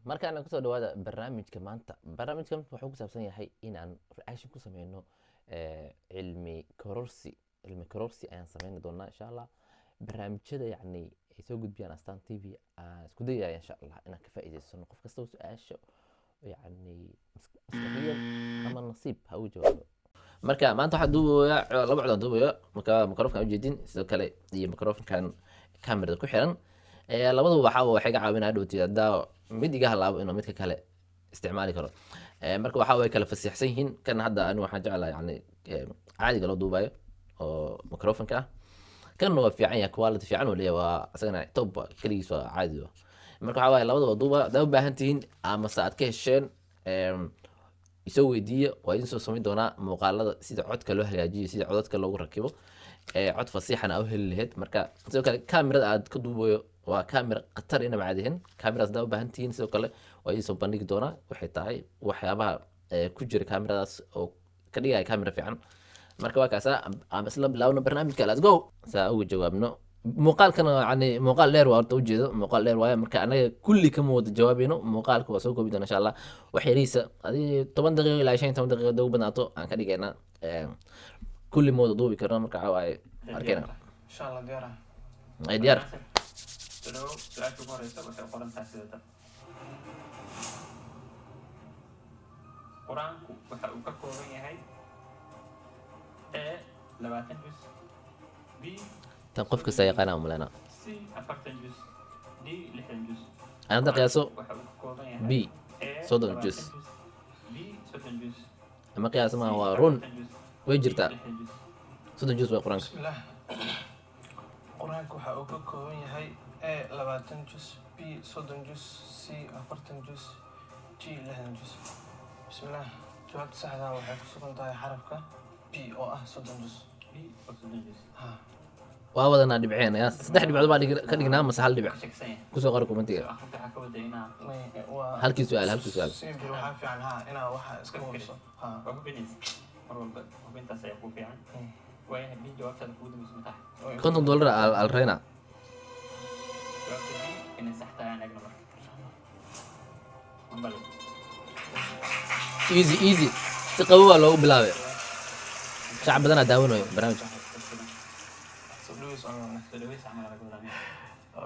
Markaana kusoo dhawaada barnaamijka maanta. Barnaamijkan wuxuu ku saabsan yahay inaan reaction ku sameyno cilmi kororsi. Cilmi kororsi ayaan sameyni doonaa, insha Allah. Barnaamijyada yacni ay soo gudbiyaan Astaan TV aan isku dayaya, insha Allah, inaan ka faa'iidaysano. Qof kastaba su-aasha yacni maskaxiyan ama nasiib ha ugu jawaabo. Marka maanta waxaan duubayaa laba cod aan duubaya. Marka microphone ujeedin sidoo kale iyo microphone-kan camerada ku xiran. Labaduba waxay ga caawinaya dhowti haddaa mid iga halaabo inuu midka kale isticmaali karo. Marka waxa way kala fasiixsan yihiin. Kan hadda anigu waxaan jeclahay yani caadiga loo duubayo oo microphone-ka ah. Kanna waa fiican yahay, quality fiican uu leeyahay, waa isagana top waa, keligiis waa caadi wa. Marka waxaa waaye labadaba duuba. Haddaa u baahan tihiin amase aad ka hesheen, isoo weydiiya, waa idin soo samayn doonaa muuqaalada sida codka loo hagaajiyo, sida codadka loogu rakibo, cod fasiixana aa u heli lahayd. Marka sidoo kale kamerada aad ka duubayo waa kamera khatar inaba caadi ahayn. Kameradaas haddaa u baahan tihiin, sidoo kale waa idin soo bandhigi doonaa waxay tahay waxyaabaha ku jira kameradaas oo ka dhigaya kamera fiican. Marka waa kaasa, aan isla bilaawno barnaamijka. Let's go. Saa uga jawaabno muuqaalkana, yani muuqaal dheer waa horta, ujeedo muuqaal dheer waaye. Marka anaga kulli kama wada jawaabayno, muuqaalka waa soo koobi doona, insha Allah. Wax yariisa adi 10 daqiiqo ilaa 15 daqiiqo hadday ugu badnaato aan ka dhigaynaa. Kulli ma wada duubi karno. Marka waxaa waaye arkayna. Insha Allah, diyaar ah. Ay, diyaar. Soo dhawow. Su-aasha ugu horeysa waxay u qoran tahay sida tan: Qur-aanku waxa uu ka kooban yahay A 20 juz, B Tan qof kasta yaqaana umaleynaa. C 40 juz, D 60 juz. Aan hadda qiyaaso. Waxa uu ka kooban yahay B A 30 20 juz. juz, B 30 juz, Ama qiyaas ma C waa run. 40 juz, Way D jirtaa. 60 juz. 30 juz waa Qur-aanka. Bismillaah. Qur-aanka waxa uu ka kooban yahay A 20 juz, B 30 juz, C 40 juz, D 60 juz. Bismillaah. Jawaabta saxda ah waxay ku sugan tahay xarafka B oo ah 30 juz. B oo 30 juz. Ha. Waa wadanaa dhibceen ya. Saddex dhibcood baa ka dhignaa mase hal dhibic? Ka shaksan yahay. Kusoo qora commentiga. Soo akhrinta waxaa ka wada inaa Waa Halkii su'aal, halkii su'aal. Simple, waxaa fiican ha inaa waxa iska hubiso. Ha. Waa hubinaysa mar walba, hubintaas ayaa kuu fiican. Waayahay, B jawaabtaada kugu dambaysa ma tahay? $50 al reyna. Jawaabta B inay sax tahay aan eegno. Marka mambali. Easy, easy. Si qabow baa loogu bilaabay. Shacab badanaa daawanayo barnaamijka. Soo dhaweys aan. Soo dhaweys camal laga wadaa miya?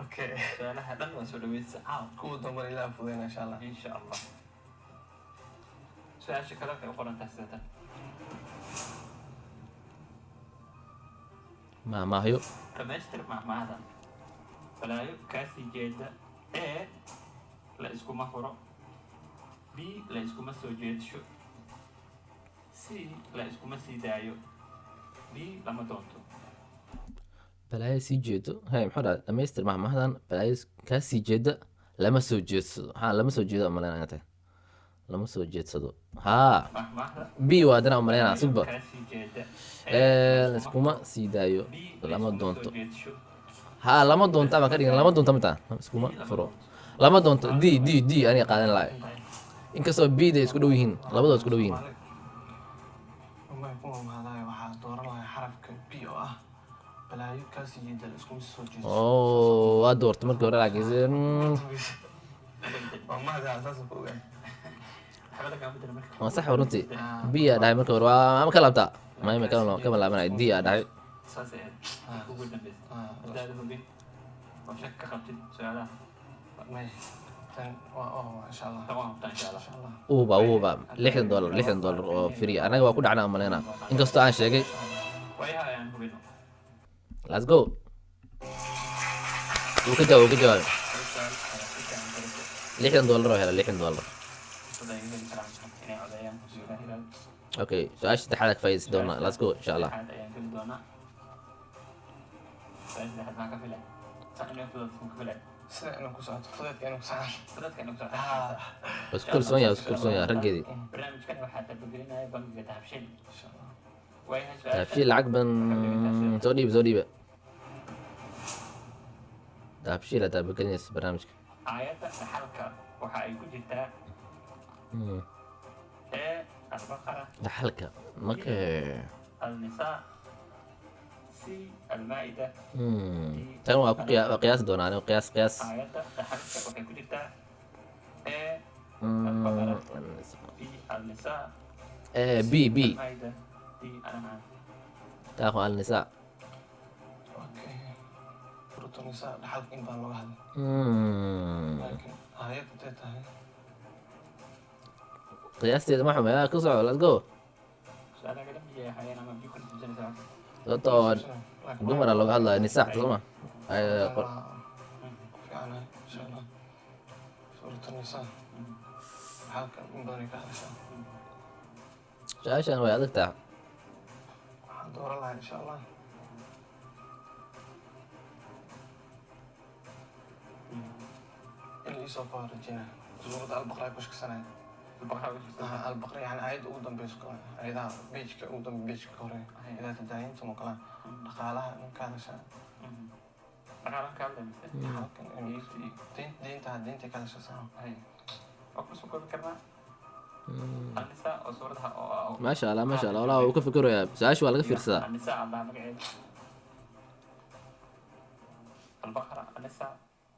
Okay. Su-aalaha dhan waa soo dhaweys caaw. Kuwa dambe ilaa fudayna, insha Allah. Insha Allah. Su-aasha kale waxay u qoran tahay sida tan. Maahmaahyo. Dhamaystir mahmaahdan: balaayo kaasii jeeda A la iskuma huro, B la iskuma soo jeedsho, C la iskuma sii daayo, D lama doonto. Balaayo sii jeedo hay, muxuu dhahay? Dhamaystir mahmahdan: balaayo kaa sii jeeda lama soo jeedsado. Ha, lama soo jeedo umaleynaya inay tahay lama soo jeedsado, haa. Mahmaahda. B waa haddana umaleynaya, sugba. Kaasii jeeda. Laiskuma sii daayo. B la Lama iskuma soo doonto. jeedsho. Haa, lama doonto ama ka dhigan lama doonto mata iskuma furo, lama doonto. D, D, D aniga qaadan lahay, inkastoo B da isku dhow yihiin, labadoo isku dhow yihiin. Wallahi kuma mahadayo, waxaa dooran lahay xarafka B oo ah balaayo kaasii jeeda la iskuma soo jeedsho. Oo waa doortay markii hore, laakiinse Waa mahada, saas ku ogahay. Waxba lagama bedelo marka. Waa sax runtii. B aa dhahay markii hore, waa ama ka laabtaa mayma kama laabanay, D aa dhahay. Saas ay ahayd ugu dambeysa. Haddaad hubin oo shak ka qabtid su-aalaha. May, tan waa oo insha Allah. Tan waa hubtaa, insha Allah. Insha Allah. Uuba uuba $60, $60 oo free anaga waa ku dhacnaa umaleynaa, inkastoo aan sheegay. Waayaha ayaan hubino. Let's go. Wuu ka jawaab, wuu ka jawaabay. Hal su-aal ayaa si fiican garatay. $60 oo hela, $60. Fursad ay heli karaan inay codeeyaan hadduu Ilaah yiraahdo. Okay, su-aasha saddexaad ka faa'iidaysan doonaa. Let's go, insha Allah. Saddexaad ayaan geli doonaa. Su-aasha saddexaad maxaa ka filay? Sax inay fudud ka filay. Sida inuu ku socoto, fudeedka inuu ku socon. Fudeedka inuu ku socoto. Waa isku kalsoon yahay, waa isku kalsoon yahay raggeedii. Barnaamijkan waxaa tabagelinaya bangiga Dahabshiil. Insha Allah. Waayahay, su-aasha Dahabshiil lacag badan soo dhiiba, soo dhiiba. Dahabshiil aad taabagelinaysa barnaamijka. Aayadda dhaxalka waxa ay ku jirtaa A Albaqara, Dhaxalka marka. Alnisaa, C Almaa'ida. Tan waa ku waa qiyaasi doonaa anigo, qiyaas, qiyaas. Aayadda dhaxalka waxay ku jirtaa A B Al-Nisaa. B, B. Al-Maida, D Al-An'am. Taaqo Al-Nisaa. Okay, Suuratu Nisaa dhaxalka in badan looga hadlay, laakiin aayad intay tahay? Qiyaasteeda ma xume. Ku soco, let's go. Su-aalaha kale miyay ahaayeen ama biyo kuna tusinaysaa? Sababtoo Laakiin dumara looga hadlayo nisaa sooma? Waa ku fiicanahay, insha Allah. Suuratu Nisaa dhaxalka in badan ay ka hadashaa. Su-aashan way adag tahay. Waxaan dooran lahaa, insha Allah, in la iisoo koo rajeyna Suuradda Albaqra ku shaksanaya. Al-Baqara ugu jirta. Albaqra, yani aayadda ugu dambeyso kale, aayadaha page-ka ugu dambe, page-ka ka horeeya, idaa tadaayintum oo kale, dhaqaalaha in ka hadashaa. Dhaqaalaha ka hadlay mise? Dhaxalkan diinta, diinta ka hadashaa sax. Hay. Waa kusoo koobi karnaa Al-Nisaa oo suuradaha oo Maasha Allah, maasha Allah. Walaa wuu ka fikirayaa. Su-aasha waa laga fiirsadaa. Al-Nisaa Allah magaceeda. Al-Baqara, Al-Nisaa,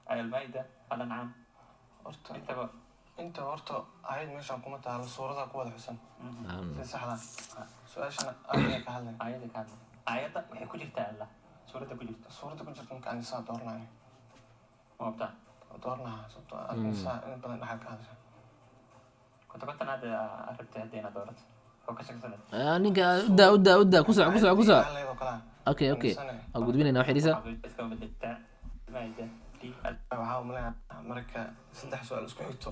Al-Maida, Al-An'am. Horta intaba. Inta horta aayad meeshaan kuma taalo, suuradaha ku wada xusan si saxda. Su-aashana aayada ka hadlay. Aayadda ka hadlay, aayadda waxay ku jirtaa Allah suuradda ku jirta. Suuradda ku jirta marka Anisaa dooranaya. Ma wabtaa? Dooranaha, sababtoo ah Anisaa in badan dhaxal ka hadasha. Konton konton hadda rabtay hadda inaad doorato oo ka shaksanad. Ninka udaa, udaa, udaa, ku soco, ku soco, ku soco. Hadlaydo kalaa. Okay, waa gudbinayna waxay dhisa. Iska bedeltaa Maida, D Al Waxaa umaleeyaa marka saddex su-aal isku xigto.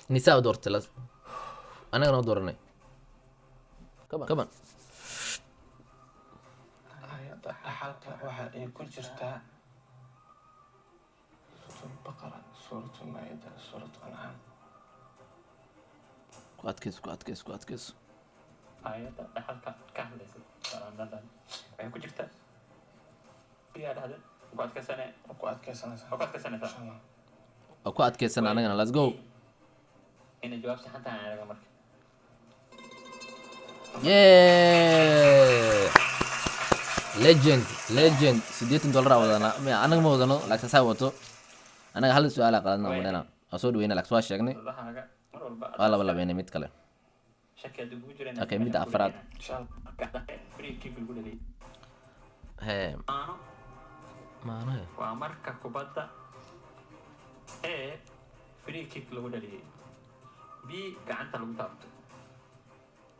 Nisaa u doortay las annagana u dooranay. Come on. Aayadda dhaxalka waxa ay ku jirtaa Suuratu Baqara, Suuratu Maa'ida, Suuratu Ancaam. Ku adkayso, ku adkayso, ku adkayso. Aayadda dhaxalka ka hadlaysa waxay ku jirtaa biyaa dhahda ku adkaysane. Waa ku adkaysanaysaa. Waa ku adkaysanaysaa. Insha Allah. Waa ku adkaysan annagana. Let's go. Inay jawaab saxan tahay anaga marka. Yeah, legend, legend. $80 aa wadanaa. Annaga ma wadano, laakiin saa wato. Annaga hal su-aala qaadana umalena. Waa soo dhaweyna, laakiin waa sheegnay. Dadahaaga mar walba. Waa laba labeynay mid kale. Shaki haddii kugu jira. Okay, midda afraad. Insha Allah. Free kick lagu dhaliyay. Hee. Maano. Maanahe. Waa marka kubadda A free kick lagu dhaliyay, B gacanta lagu taabto,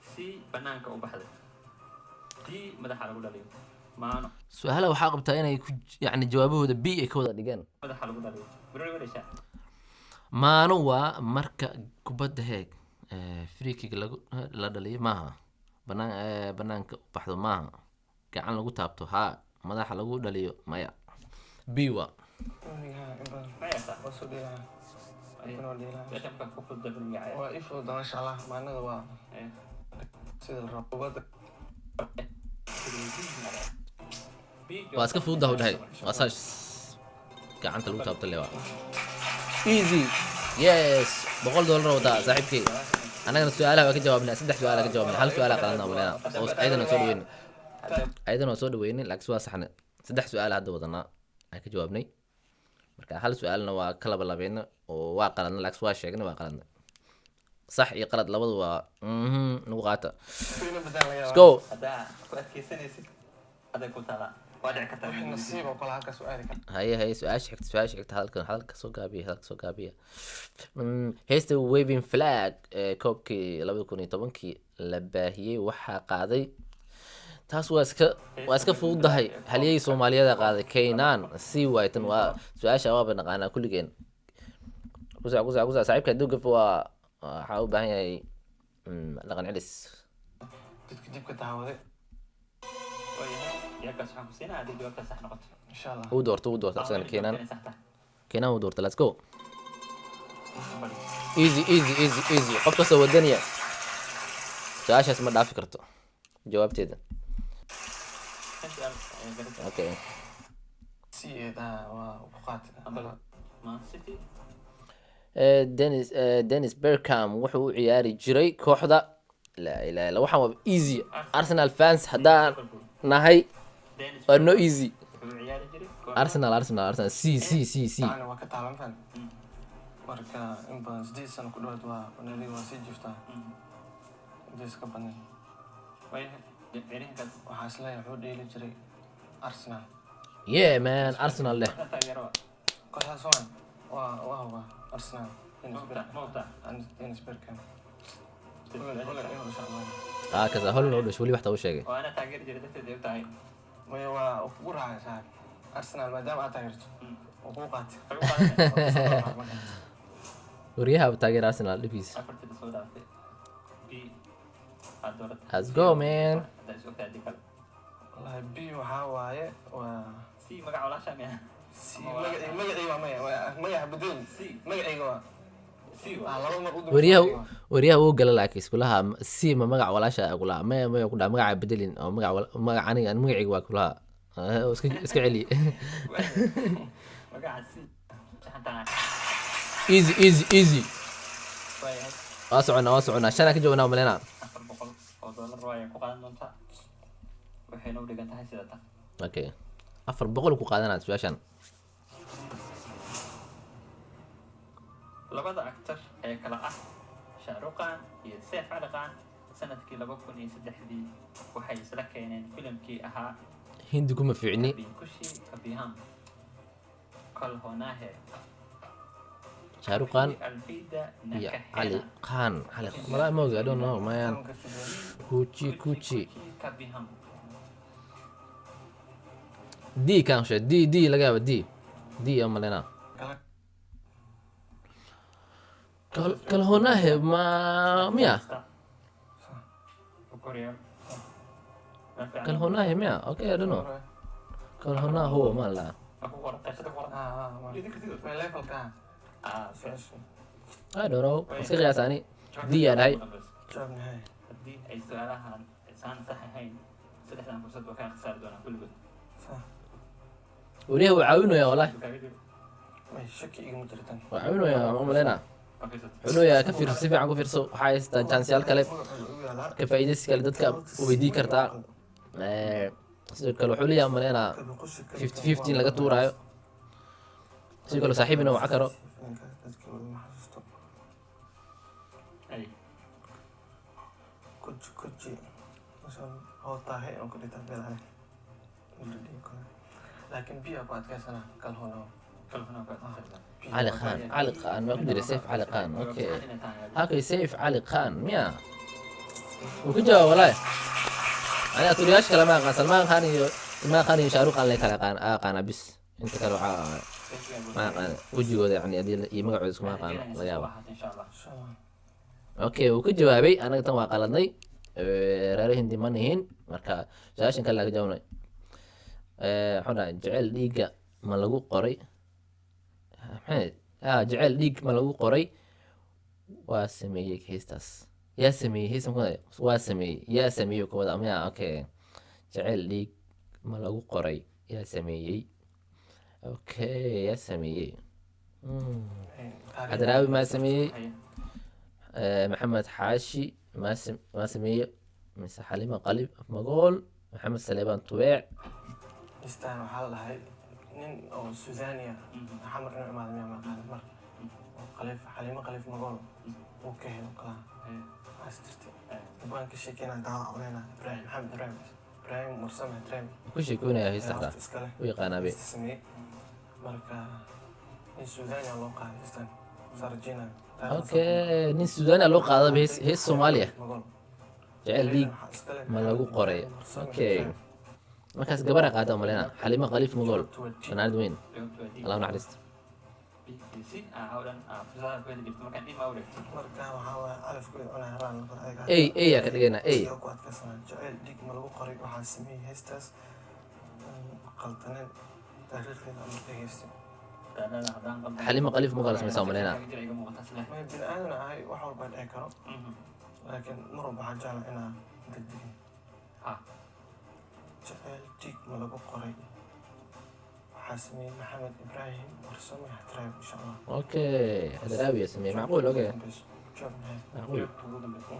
C banaanka u baxday, D madaxa lagu dhaliyo. Maano. Su-aalaha waxaa qabtaa inay ku yani jawaabahooda B ay ka wada dhigeen. Madaxa lagu dhaliyo banooni ma dhashaa. Maano waa marka kubadda heeg free kick lagu la dhaliyo maaha, banaan banaanka u baxdo maaha, gacan lagu taabto haa, madaxa lagu dhaliyo maya. B waa. Banooniga in badan. Ma ciyaartaa? Waa soo dheelaha. Kan waa dheelaha. Su-aasha markaa ku fududda banooniga ciyaar. Waa ii fududaa, masha Allah. Maanada waa sida la rabo kubadda. B. Waa iska fududah u dhahay, waa saas, gacanta lagu taabto le waa easy. Yes, $100 wadaa saaxiibkay. Annagana su-aalaha waa ka jawaabnay, saddex su-aala ka jawaabnay, hal su-aala qaadana malena oo ayadana soo dhaweynay, ayadana waa soo dhaweynay, laakiin waa saxnay. Saddex su-aal hadda wadanaa aan ka jawaabnay. Marka hal su-aalna waa ka laba labeyna oo waa qaladna, laakiin waa sheegnay waa qaladna. Sax iyo qalad labadu waa nagu qaata. Ina badaan laga Let's yaabaa. go. Haddaa ku adkeysanaysid aday ku taalaa, waa dhici kartaa. Wixii nasiib oo kale halkaas u aadi karta. Haye, haye, su-aasha xigta, su-aasha xigta. Hadalkan hadalka soo gaabiya, hadalka soo gaabiya. Heesta Waving Flag ee koobkii 2010-kii la baahiyey waxaa qaaday? Taas waa iska fududahay. Halyey Soomaaliyeed qaaday, K'naan C waay. Tan waa su-aasha waaba naqaanaa kulligeen. Kusac, kusac, kusac. Saaxiibka hadduu gafo waa waxaa u baahan yahay dhaqan celis. Dadka dib ka daawaday. Waayahay, jawaabkaas waxaan ku siinaa haddii jawaabtaas sax noqoto. Insha Allah. Uu doorto, uu doorto asagana K'naan. Inay sax tahay. K'naan uu doorto. Let's go. Easy, easy, easy, easy. Qof kastoo wadaniya su-aashaas ma dhaafi karto jawaabteeda. Shan su'aal ayaa garan. Okay. C eedaa waa ku qaatay. Man City. Dennis Bergkamp wuxuu u ciyaari jiray kooxda? Laa ilaaha illa, waxaan waa easy. Arsenal fans haddaan nahay Dennis waa no easy. Wuxuu ciyaari jiray kooxda Arsenal, Arsenal, Arsenal. C, C, C, C. Ana waa ka taaban fan. Marka in badan 8 sano ku dhawaad waa naadiga waa sii jiftaa, intays ka badnayn. Waayahay, ciyaaryahankaas. Waxaa isleeyahay wuxuu dheeli jiray Arsenal. Yeah man, Arsenal leh. Ka taageero. Kooxdaas waan waa hubaa Arsenal. Ma ogtaa? Dennis Bergkamp. Holland inuu dhashay Almania. Ah, kaasa Holland oo dhashay weli waxta u sheegay. Oo ana taageeri jiray darteed ay u tahay. Maya, waa kugu raacay saaxib Arsenal maadaama aad taageerto oo kugu qaatay. Waxay u qaadanaysaa. Wariyaha taageera Arsenal dhibkiisa. Afartii la soo dhaaftay B aad dooratay. Let's go, man. Haddaa is ogtahay haddii kale. Wallahi B waxaa waaye waa C magaca walaasha miya? C magacii waa maya, magaca bedel. C. Magacayga waa C. Ah, laba mar u dambeysay. Wariyaha wuu gala laakiin iskulaha C ma magac walaasha kulaha, maya maya ku dhaha, magaca bedelin oo magac magac aniga magacayga waa kulaha. Ah, iska celi. Magaca C saxantaan. Easy, easy, easy. Waayahay. Waa soconaa, waa soconaa, shanaa ka joognaa malena. $400 waaya ku qaadan doontaa, waxayna u dhigan tahay sida tan. Okay, 400 ku qaadanaa su-aashan. Labada actor ee kala ah Shaaruqan iyo Seef Cali Khan sanadkii 2003-dii waxay isla keeneen filimkii ahaa Hindi kuma fiicni. Kabhi Khushi Kabhie Gham, Kal Ho Naa Hai, Shaaruqan Alvida iyo Cali Nakahena. Khan, Cali malaa mooga, I don't know, man. Kuchi Kuchi Kabhi Hum. D kan sheeg, D D laga yaaba, D D aan malena. Kala. Kalhonahe ma miya? Kalhonahe miya? Okay, I don't know. Kalhona huwa ma la. Ah ah, ma levelka su-aasha. I don't know, iska qiyaas ani D yaa dhahay. Jawaab nahay. Haddii ay su-aalahan saan sax ahayn, saddexdan fursad waa kaa khasaari doonaa kulligood. Sax. Wariyaha wuu caawinaya wallahi. Kaaga jiro. May, shaki igama jirtan. Wuu caawinaya ma malena. Waa fiirsat. Wuxuu ka fiirso, si fiican ku fiirso, waxaa haystaa chanceyaal kale, Magacooda ugu yaalaa. ka faa'iidaysi kale dadka weydii kartaa. Sidoo kale wuxuu leeyahay maleynaa 50-50 in laga tuuraayo. Sidoo kale saaxiib inuu waca karo. Filimkaas dadka wada ma xasuusto. Ay. Kuji kuji mashan hootahe on ku dhigtaa beelane, laakiin biya ku adkaysana kalhono. Kalhona ku adkaysanaa. Cali Khan, Cali Khan waa ku jira, Saif Cali Khan. Okay, okay, Saif Cali Khan miya? Wuu ka jawaab wallahi. Aniga turiyaasha kale ma aqaan, Salmaan Khan iyo Salmaan Khan iyo Shaaruq Khan le kala aqaan aqaana bis, inta kale waxaa ma aqaan wejigooda yani hadii iyo magacooda iskuma aqaano laga yaaba. Insha Allah. Insha Allah. Okay, wuu ka jawaabay. Anaga tan waa qaladnay. Reer Hindi ma nihin, marka su-aashan kale laga jawaabnay. Waxaan dhahay jecel dhiigga ma lagu qoray, maxay ah, jecel dhiig ma lagu qoray, waa sameeyey heestaas, yaa sameeyey heestan ku waa sameeyey, yaa sameeyey ka wada miya? Okay, jecel dhiig ma lagu qoray, yaa sameeyey? Okay, yaa sameeyey? Hadraawi maa sameeyey? Haye. Maxamed Xaashi maa sameeyey, mise Xalima Qalib Magool, Maxamed Saleebaan Tubeec? Istaan waxaa la dhahay nin oo Suudaniya Xamar inuu imaado miyaa maqaan mar oo Khaliif, Xaliimo Khaliif Magool uu ka helo kala waxaas jirtay baan ka sheekeynaa daawac culeyna Ibraahim Maxamed Ibraahim, Ibraahim Warsame Ibraahim. Ku sheekoonaya heesta ayaa xataa horta iskale u yaqaanaa be. Heesta sameeyey. Marka nin Suudaniya loo qaaday heestan saa rajeynayo. Okay, nin Suudaaniya loo qaadaba hees, hees Soomaaliya. Magool. Jecel dhiig ma lagu qoray. Okay, markaas gabara qaada malena, Xalimo Khaliif Magool, fanaanad weyn. Jawaabtu waa D. Allah u naxariisto. B iyo C ah oo dhan ah fursadaha ku heli jirto markaan dhib ma wareegto. Marka waxaa waaye calafkooda cunaa raan noqon ayaga. A A yaa ka dhigaynaa A. Sidoo ku adkaysanaa jacayl dhiig ma lagu qoray waxaa sameeyey heestaas qaldaneen taariikhdeeda ama dhegeystay. Daalada haddaan qaldan. Xalimo Khaliif Magool samaysaa malena. Kaaga jira iga muuqata isle. May, bini aadan ahay, wax walba dhici karo, laakiin mar walba waxaan jeclaa inaa degdegin. Ha. Jacayl dhiig ma lagu qoray waxaa sameeyey Maxamed Ibraahim Warsame Hadraawi, insha Allah. Okay, Hadraawi yaa sameeyey, macquul. Okay. Jawaab maxay? Macquul. Jawaabtu ugu dambaysa.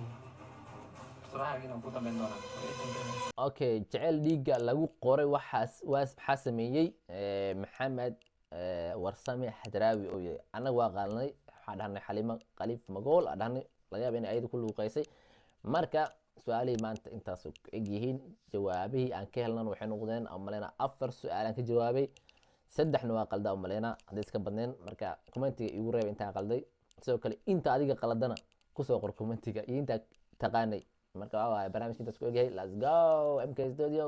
Fursadahaagina ugu dambeyn doonaa. Way ii dambeynaysaa. Okay, jecel dhiigga lagu qoray waxaas waxaa sameeyey Maxamed Warsame Hadraawi oo yahay. Annaga waa qaadanay. Waxaa dhahnay Xalimo Khaliif Magool aa dhahnay, laga yaaba inay ayada ku luuqeysay. Marka su-aalihii maanta intaas ku eg yihiin. Jawaabihii aan ka helnan waxay noqdeen, aan maleyna, afar su-aal aan ka jawaabay, saddexna waa qalda u maleyna, hadday iska badneen. Marka commentiga igu reeba intaan qalday. Sidoo kale inta adiga qaladana kusoo qor commentiga iyo intaa taqaanay. Marka waa waaye, barnaamijka intaas ku egyahay. Let's go, MK Studio.